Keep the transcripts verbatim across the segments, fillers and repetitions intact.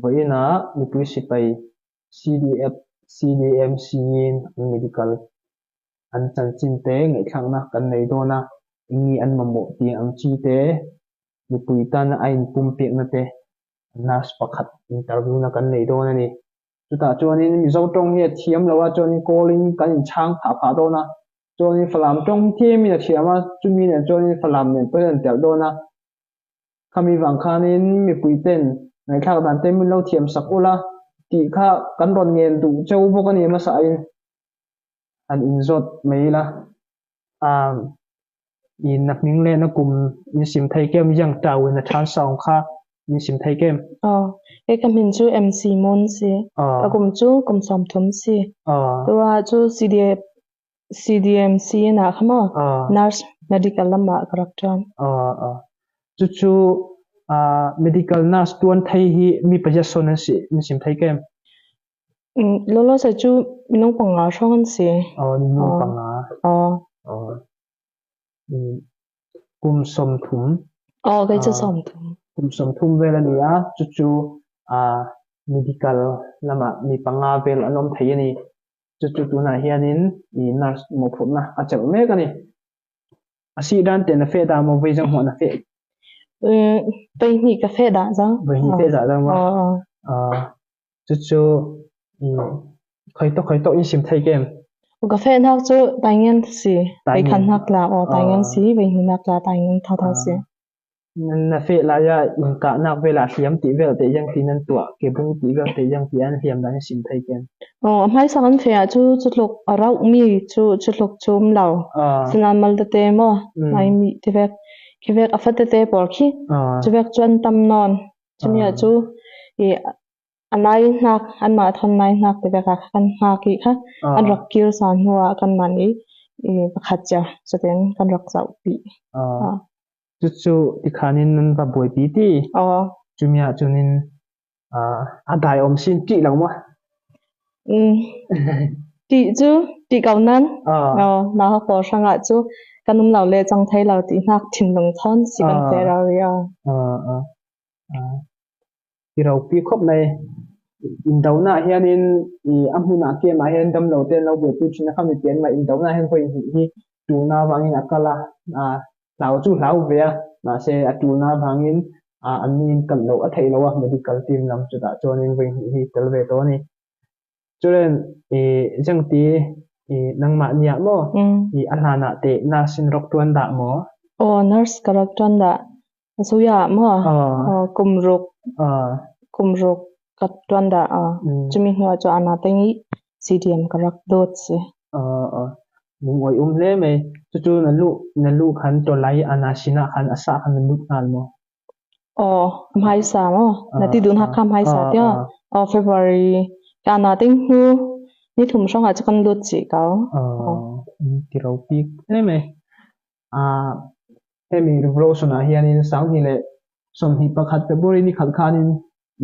Bơ ina, mipui sipai, CDF, CDM, CDM, medical. An chanchin te ngaitlhakna kan nei dona, ini an mamoh ti ang chi te, mipui tan a in pum piak na te, nurse pakhat interview na kan nei dona ni. Chuta chuan in Mizo tong hi a thiam lo a chuan in call in kan in chang pha pha dona. Chuan in Falam tong hi thiam in a thiam a, chumi nen chuan in Falam nen pawh an tel dona. Khami vang khan in mipui ten ngaitlhak dan te min lo thiam sak ula, tih kha kan rawn ngen duh cheu bawk a ni masa in. An inzawt mai la. A, i na hming leh na kum in sim thei kem, yang tau in a than sawng kha in sim thei kem. Aw, e ka hmin chu M C Mun si. Aw. Ka kum chu kum sawmthum si. Aw. Tua chu C D F, C D M C na kha maw. Aw. Nurse medical lamah ka rak ṭuan. Aw, aw. Chu chu, a, medical nurse ṭuan thei hi mi paziat sawn an si, in sim thei kem. Lolo sa chu minung panga hrawng an si. Aw, minung panga. Aw. Aw. Kum sawmthum. Aw, kei chu sawmthum. Kum sawmthum vel a ni a, chu chu, a, medical lamah mi panga vel an awm thei a ni. Chu chu tunah hianin i nurse mawhphurhna a chelh mek a ni. A sih dan te na feh dah maw, vei zang hmuh na feh? Vei hnih ka feh dah zang. Vei hnih feh dah zang maw? Aw, aw. Chu chu, khawi tawh, khawi tawh in sim thei kem? Ka feh hnak chu Taingen si. Taingen. Vei khat hnak la, aw, Taingen si, vei hnih hnak la Taingen thau thau si. Na feh lai a, in kah nak vel a hliam tih vel te yang ti nan tuah, kebung tih vel te yang ti an hliam dan in sim thei kem? Aw, a hmaisa kan feh a chu, chu tluk a rauh mi chu, chu tluk chu um lo. Sinal mal tete maw, nai mi ti vek, ki vek a fa tete pawl khi. Chu vek chuan tam nawn. Chu mi a chu, i, a nai hnak, anmah thawn nai hnak ti vek a kha kan hngak i kha, kan rak kir sa hnu a kanmah ni, i, pakhat chia, chu ten kan rak zauh pi. Chu chu ti khanin nan va buaipi ti. Aw. Chu mi a chunin, a, a dai awm sin tih lo maw? Tih chu, tih kau nan. Aw. Aw, nauhak pawl hrang a chu, kan um lo le chang thei lo tih hnak thinlung thawn si kan feh rau ri aw. Aw, aw. A, ti ropi khawp mai. Indona hianin, i, a hmun a kem a hian damlo te an lo buaipi ṭhin a kha mi pian mai. Indona hian vawi hnih hi tulna vangin a kal a, a, hlau chu hlau ve a, mahse a tulna vangin, a, an ni in kal lo a theih lo a, medical team lam chutah chuanin vawi hnih hi tel ve tawh a ni. Chulen, i, zeng ti, i, nangmah nia maw, i, a hlanah te nurse in rak ṭuan dah maw? Aw, nurse ka rak ṭuan dah. A suya maw? Aw. Aw, kum ruk. Aw. Kum ruk ka ṭuan dah, aw. Chumi hnuah chu ana teng i C D M ka rak dawt si. Aw, aw. Lungawih um hle mai. Chu chu na lu, na lu khan tawlai ana sinah khan a sah khan na lut nghal maw? Aw, a hmaisa maw? Na ti dun hak kha a hmaisa tia. Aw, February ka ana teng hnu ni thum hrangah chu kan lut si kau. Aw, ti ropi hle mai. A, hemi revolution ah hianin sang hnih leh sawmhnih pakhat February ni khat khanin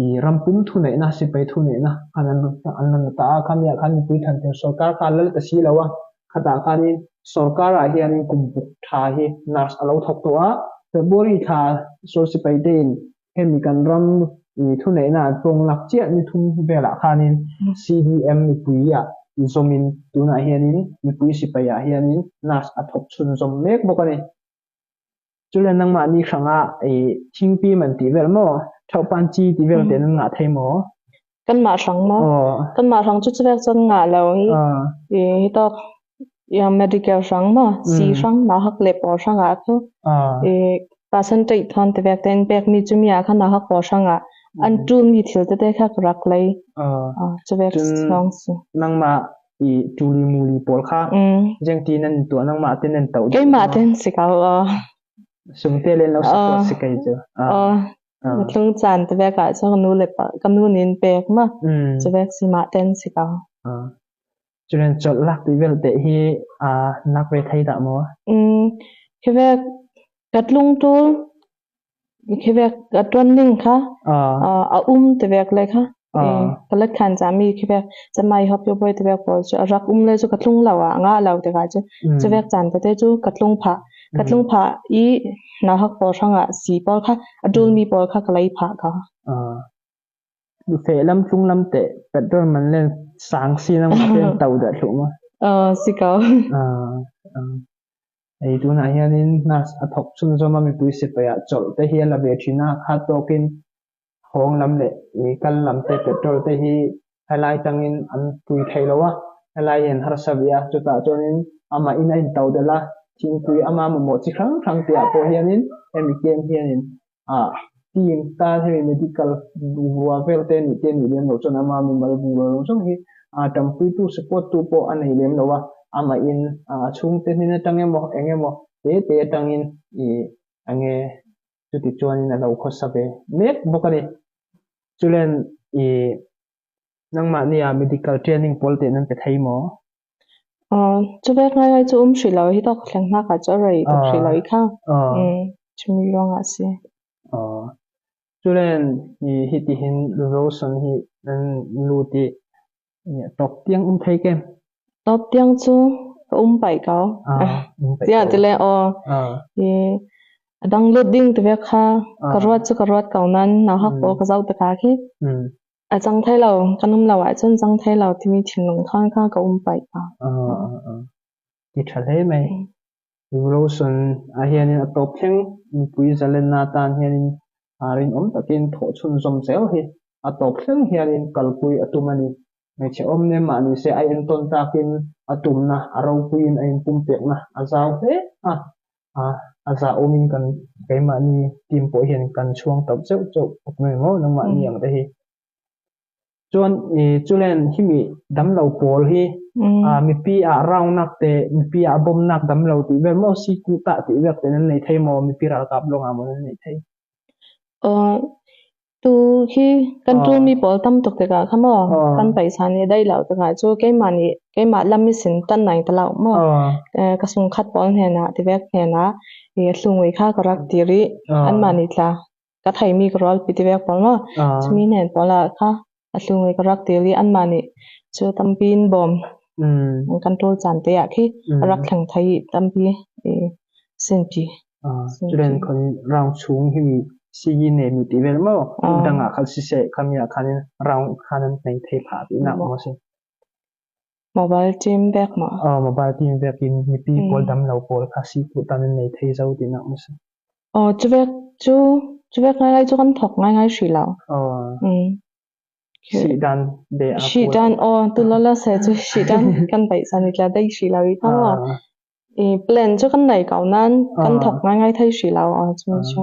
i ram pum thuneihna, sipai thuneihna khan an, an lan ta a, khami ah khan mipui thanthiam sawrkar kha la la ta si lo a, khatah khanin sawrkar ah hianin kum buk ṭha hi nurse a lo thawk tawh a, February thla sawr sipaite in hemi kan ram i thuneihna an pawng lak chiah ni thum velah khanin C D M mipui ah zawmin tunah hianin mipui sipai ah hianin nurse a thawk chhun zawm mek bawk a ni. Chulen nangmahni hrangah i thingpi man tih vel maw, thauhpanchi tih vel te nan ngah thei maw? Kanmah hrang maw? Aw. Kanmah hrang chu chuvek chuan ngah lo hi. Aw. I, hi tawk, i, medical hrang maw? Hmm. Si hrang, nauhak leh pawl hrangah chu. Aw. I, percentage thawn ti vek te an pek mi chu mi ah kha nauhak pawl hrangah. Hmm. An tul mi thil tete kha ka rak lei. Aw. Aw, chuvek chun chuang si. Nangmah i tuli muli pawl kha. Hmm. Zeng ti nan tuah nangmah te nan tauh. Keimah te an si kau, aw. Sum te len lo support si kei chu. Aw. Aw. Ka tlung chan ti vek ah chu ka nu leh pa, ka nu nin pek maw. Hmm. Chuvek si mah te an si kau. Aw. Chulen chawlh lak tih vel te hi, a, nak ve thei dah maw? Um, khi vek ka tlung tul, khi vek ka ṭuan ning kha, a, a um ti vek le kha. A. Eh, ka let khan cha mi khi vek, cha mai hop yo boi ti vek pawl chu, a rak um le chu ka tlung lo a, a ngah lo ti kha chu. Mm. Chu vek chan te te chu ka tlung phah. Ka tlung phah i nauhak pawl hrangah si pawl kha, a tul mi pawl kha ka lei phah kha. A. feh lam tlung lam teh petrol man len sâng si nang ma pen tau dak tlung ma. Ơ, si kau. Ơ, ơ. Ei tu na hian in na a thok chun zom a mipui sipai a chol te hi a la ve china kha tokin hong lam le i kal lam te petrol te hi helai tangin an pui thei lo a. Helai hian harsa ve a, chuta chuan in ama in a in tau del a, thingpui ama mawmaw chi hrang hrang te ah pawh hian in hemi kem hian in a, tin ta hemi medical ruah vel te ni te ni lem lo chuan ama mimal ruah lo zawng hi, a, ṭanpuitu support tu pawh a nei lem lo a, ama in, a, chhungte hnin aṭang emaw eng emaw te te aṭangin i eng nge chuti chuan in a lo khawsa ve mek bawk a ni. Chulen i nangmahni a medical training pawl te nan pe thei maw? Aw, chu vek ngai ngai chu um hrih lo hi tawk, thleng hnakah chu a rei tawk hrih lo i kha. Aw. Mm, chu mi luangah si. Aw. Chulen i hiti hin Roson hi nan lut i tawp tiang um thei kem? Tawp tiang chu ka um paih kau. Aw, um paih kau. Tia tile aw. Aw. I a dang lut ding ti vek kha ka ruat chu ka ruat kau nan, nauhak pawl ka zauh tak a khi. Mm. A chang thei lo, kan um lo ah chuan chang thei lo, timi thinlung thawn kha ka um paih a. Aa, aa, aa. Ti ṭha hle mai. Mm. Roson a hianin a tawp thleng mipui zalenna tan hianin a rinawm takin thawh chhun zawm zel hi a tawp thleng hianin kalpui a tum a ni. Hmeichhe awm nem mah ni se a entawn takin a tumna, a ropuiin a inpumpekna a zau hle a. A, a zahawmin kan, keimahni team pawh hian kan chhuang tawp cheuh cheuh bawk mai maw, nangmahni ang te hi. Chuan, i, chulen himi damlo pawl hi, mm, a, mipi a round nak te, mipi a bawm nak damlo tih vel maw, sikû tah tih vek te nan nei thei maw, mipi ralkap lawnga maw nan nei thei? Aw, tu hi kan tul mi pawl tam tuk tikah kha maw, kan paisa ni dai lo tikah chu keimahni, keimah lam i sin tan nai ta lo maw. Aw. Eh, ka sungkhat pawl hnenah, ti vek hnenah, i, a tlungui kha ka rak tir i, anmahni tla ka thei mi ka rualpi ti vek pawl maw. Aw. Chumi hnen pawlah kha a tlungui ka rak tir i anmahni chu tampi in bawm. Mm. Kan tul chan te ah khi a rak thleng thei tampi, i, sinpi. Aw, sinpi. Chulen khan round chhung hi mi sigi ne mi ti vel maw. Aw. Dangah khan siseh kha mi ah khan in round khan an nei thei phah tih na maw se. Mobile team vek maw? Aw, mobile team vekin mipi pawl damlo pawl kha sikû tan an nei thei zo tih na maw se. Aw, chu vek chu, chu vek ngai ngai chu kan thawk ngai ngai hrih lo. Aw. Mm. Sih dan be a sih dan, aw, tu lo la se chu sih dan kan paisa ni tla dai hrih lo i kha maw. Aw. I, plan chu kan nei kau nan kan thawk ngai ngai thei hrih lo, aw, chu chu.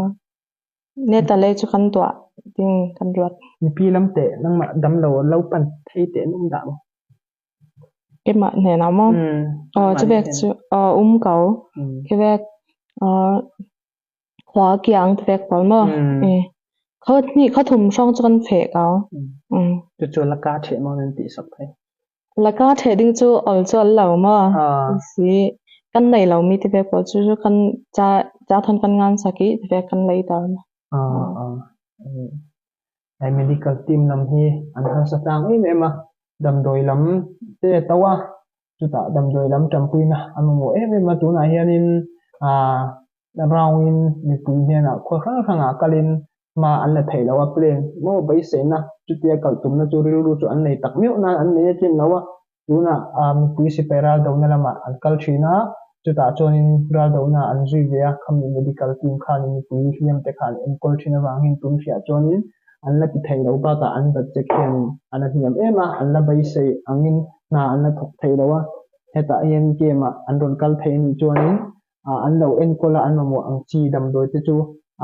Neta le chu kan tuah ding kan ruat. Mipi lam te nangmah damlo lo pan thei te an um dah maw? Keimah hnenah maw? Mm. Aw, chu vek chu, aw, um kau. Mm. Kei vek, aw, khua kiang ti vek pawl maw. Mm. Eh. Kha hnih kha thum hrawng chu kan feh kau. Mm. Mm. Chu chu la ka theh maw nan tih sak thei. La ka theh ding chu awl chu awl lo maw. Ah. Si kan nei lo mi ti vek pawl chu chu kan cha, cha thawn kan ngan sak i ti vek kan lei ta. Ah, ah. Mm. Ai medical team lam hi an harsa tlang em em a, damdawi lam te tawh a, chutah damdawi lam ṭanpuina an mamaw em em a, tunah hianin, a, round in mipui hnenah khua hrang hrangah kalin hma an la theih loh a, plane maw beiseina chutia kaltumna chu rilru chu an nei tak meuh nan an nei a chin lo a, Tunah, a, mipui sipai raldona lamah an kal ṭhin a, chutah chuanin raldona an zui ve a, khami medical team khan mipui hliam te khan enkawl ṭhin avangin tun hriah chuanin an la ti thei lo bakah an budget hian an a hniam em a, an la beisei angin hna an la thawk thei lo a, hetah hian game-ah an rawn kal thei a nih chuanin, a, an lo enkawl a, an mamawh ang chi damdawi te chu,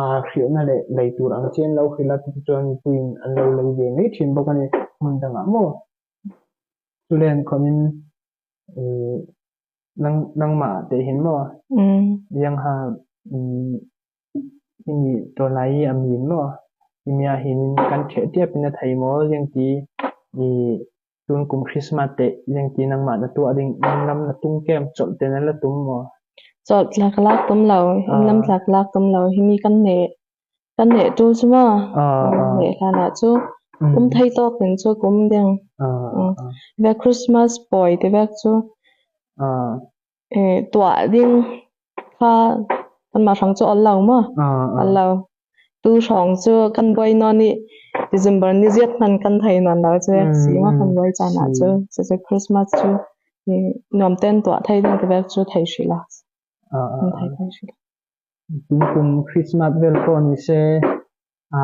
a, hrilhna leh lei tur ang chi an lo hrilh a, chuti chuan mipuiin an lo lei ve mai ṭhin bawk a ni, hmun dangah maw. Chulen khawmin, eh, nang, nangmah te hin maw? Mm. Yang ha, mm, ini tolai a min maw? Imia hin kan theh tiap in a thei maw? Yang ti, i, tun kum Christmas te, yang ti nangmah na tuah ding, lam na tung kem, chawlh te na la tum maw? Chawlh tla ka lak tum lo, ah, lam tla ka lak tum lo, himi kan neh. Kan neh tul chu maw. Ah, ah. Neh hlanah chu. Mm. Um thei tawkin chu ka um ding. Ah, mm, ah. Vek Christmas pawi ti vek chu. Ah. Eh, tuah ding kha kanmah hrang chu awl lo maw. Ah, ah. Awl lo. Tu hrawng chu kan buai nawn i, December ni ziat hnăn kăn thei nañ lŏ, chư wek si mă kăn wai chă na chư, chư Christmas chư, nuam ten tuah thei ding chư wek chư thei si la. Kăn thei thei si la. Tum tum Christmas vel kô ni se, a,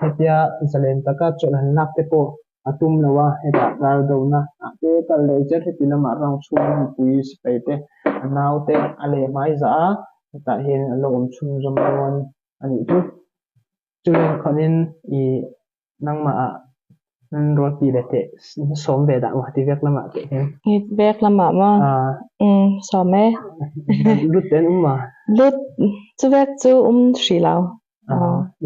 hê tia zalen ta ka chô lan lak te kô, a tum lô wa hê ta ral dô na, a te ka le jet hê ti na ma rang chum pui si pe te, a nau te, a le mai za, hê ta hên a lô om chum zom lô wan, a ni tu. Children khanin i nangma a nan rot pi le te som be da ma ti vek lama te hen. Ti vek lama ma. A. Um, som e. Lut ten um ma. Lut chu vek chu um si lau. A.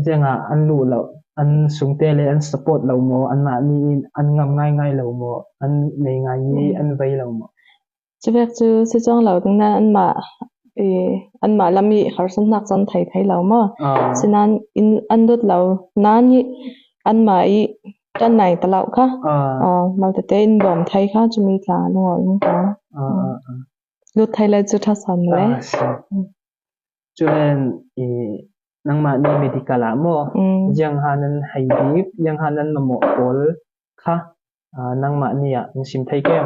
Jeng a an lu lau. An sung te le an support lau mo, an ma ni an ngam ngai ngai lau mo, an nei ngai ni an vei lau mo. Chư wek chư si chuang lau ding nan an ma, ê, an ma lam i khar san hnak san thei thei lau ma. Ê. Si nan in an dut lau nan i an ma i kan nai ta lau ka. Ê. Ê, mal tê tê in bom thei ka chư mi tla nô in ka. Ê, ê, ê. Lut thei le chư tha san le. Ê, si. Chư len i nang ma ni medical a mo. Ê. Yang ha nan hai di, yang ha nan ma mo kol ka. Ê, nang ma ni a, in sim thei kem.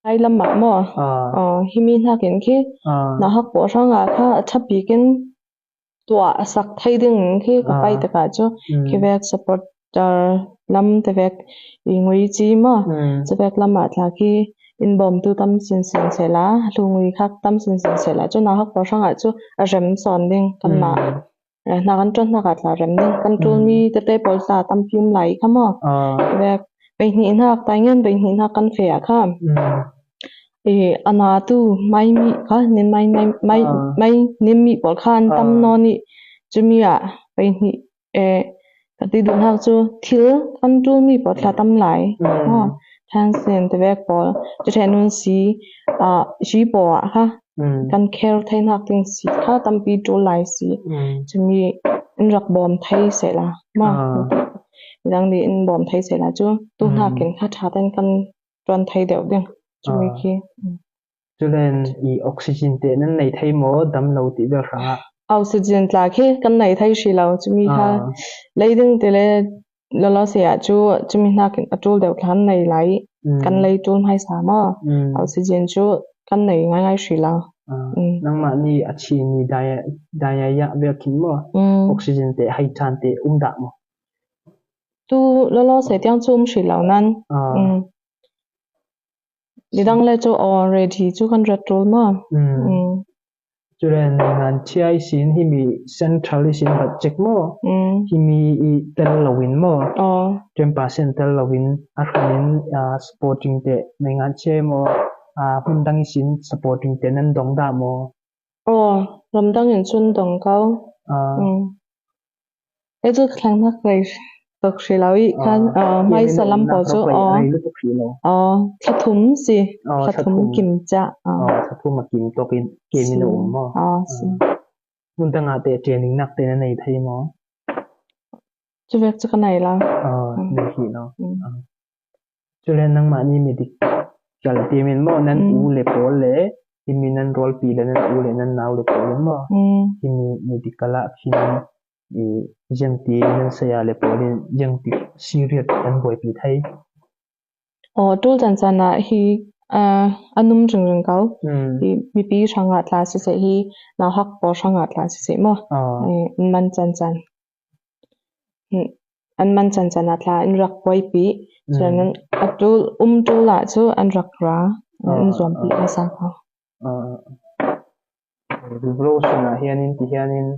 Ai lam mah maw. Ê. Ê, hi mi hnakin khi. Ê. Nau hak pô hrang a kha a tha pi kin tua a sak thei ding khi ka pai ta ka chu. Khi wek supporter lam te wek i ngui chi maw. Chu wek lam a tla khi in bom tu tam sin sin se la, lu ngui khak tam sin sin se la chu nau hak pô hrang a chu a rem son ding kam ma. Ê, hnak an tron hnak a tla rem ni. Kan tul mi tê tê pol tla tam pi um lai kha maw. Ê. Wek, pei ni hnak, tai ngen pei ni hnak kan fe a kha. Ê, ana tu mai mi kha, nin mai, mai, mai, mai nin mi pol kha an tam no ni. Chu mi a, pei ni, ê, ka ti dun hak chu, thil kan tul mi pol tla tam lai. Ê. Than sen tê wek pol, chu then nun si, a, si pô a kha. Kan kher thei hnak ting si kha tam pi tul lai si. Chu mi in rak bom thei se la. Ma. Dang di in bom thei se la chu. Tu hnak kin kha tha ten kan tuan thei deuh ding. Chu mi khi. Chu len i oxygen te nan nei thei maw dam lo ti deuh hrang a. Oxygen tla khi kan nei thei si lo chu mi kha. Lei ding te le Lolo se a chu, chu mi hnak a tul deuh tlan nei lai, kan lei tul mai sa maw. Oxygen chu kan nei ngai ngai si lau. Nang ma ni a chi ni dai, dai ya ya bia kin maw. Oxygen te hai than te um da maw. Tu lolo se tiang chu um si lau nan. Di dang le chu already chu kan rat tul maw. Chu len ngan chia i sin hi mi central i sin bat chek maw. Hi mi i tel lo win maw. Ten percent tel lo win a kan in, a, supporting te ngan chia maw. A, hun dang i sin supporting te nan dong da maw. Ê, ram dang in chun dong kau. Ê, chu klang hnak rei tok si lau i khan, ê, mai sa lam pô chu, ê. Ê, tla thum si, tla thum kim cha, ê. Tla thum a kim tok in, kim in um maw. Ê, si. Mun tang a te training nak te na nei thei maw. Chu wek chu ka nei la. Ê, nei hi no. Chu len nang ma ni medical te min maw nan u le pô le, hi mi nan rol pi le nan u le nan nau le pô le maw. Hi mi medical a khi i jeng ti nan sa ya le pô le jeng ti serious an boi pi thei. Ê, tul chan chan a hi, a, anum jeng jeng kau. Hi mi pi hrang a tla si se hi, nau hak pô hrang a tla si se maw. Ê, man chan chan. An man chan chan a tla in rak boi pi. Chu nan a tul, um tul a chu an rak ra. An zuam pi a sa kau. Ru ro sun a hian in ti hian in.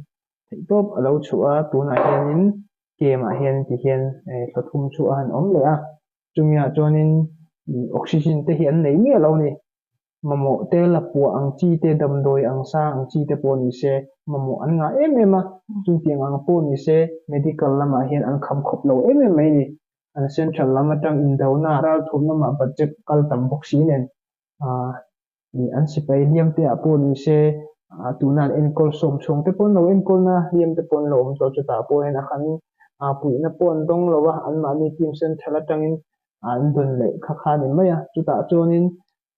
Thei top a lo chu a, tun a hian in. Kem a hian in ti hian, ê, tla thum chu a han om le a. Chu mi a chuan in, oxygen te hi an nei miah lo ni. Mamawh te la pua ang chi te damdawi ang sa ang chi te pawh ni se, mamawh an ngah em em a. Chutiang ang pawh ni se, medical lamah hian an kham khawp lo em em mai ni. An central lam aṭang indona ralthuam lamah budget kal tam bawk si nen. A, i an sipai liam te ah pawh ni se, a, tuna enkawl sawm chhung te pawh an lo enkawlna liam te pawh an lo awm tawh chutah pawh hian a khan, a, puihna pawh an dawng lo a, anmahni team central aṭangin, a, an dawn leh kha kha ni mai a. Chutah chuanin,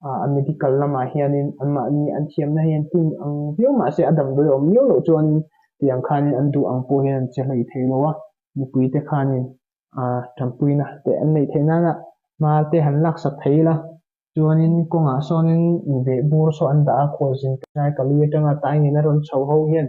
a, a medical lamah hianin anmahni an thiamna hian tlung ang viau mah se a damdawi awm miau loh chuanin, Ti ang khan in an du ang pô hin an che lei thei lô a. Mipui te khan in, a, ṭhangpuina te an lei thei na na. Ma te han lak sak thei la. Chuan in kong a sawn in i beh bur saw an da a khual zin te nai ka lui a tang a tai nge na ron chau ho hian.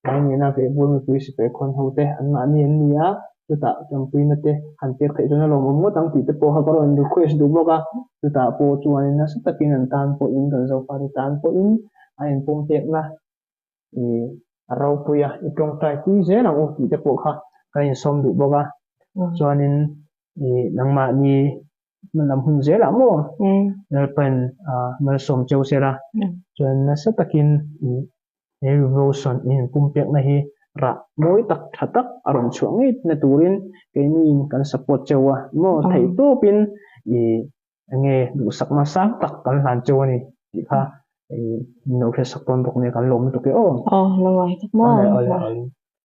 Ai nge na beh bur mipui si pe khon ho te an ma ni an ni a. Chuta ṭhangpuina te han tek thei chuan a lawm awm ngawt ang ti te pawh kha ka rawn request duh bawk a. Chuta pawh chuan in nasa takin an tan pawh in kan Zofa te tan pawh in a inpum pek na. I, a ropui a, i ṭawngṭaipui zel ang u tih te pawh kha kan insawm duh bawk a. Mm. Chuanin, i, nangmahni hmalam hun zel ah maw? Mm. Lalpan, a, malsawm cheu sela. Mm. Chuan nasa takin, i, he devotion i inpumpekna hi rah mawi tak ṭha tak a rawn chhuah ngei na turin keinin kan support cheu a maw? Mm. Theihtawpin, i, enge duhsakna sang tak kan hlan cheu a ni tih kha, i, min lo hriatsak tawn bawk nia kan lawm lutuk e aw. Aw, lo ngai tak maw? Awle, awle, awle.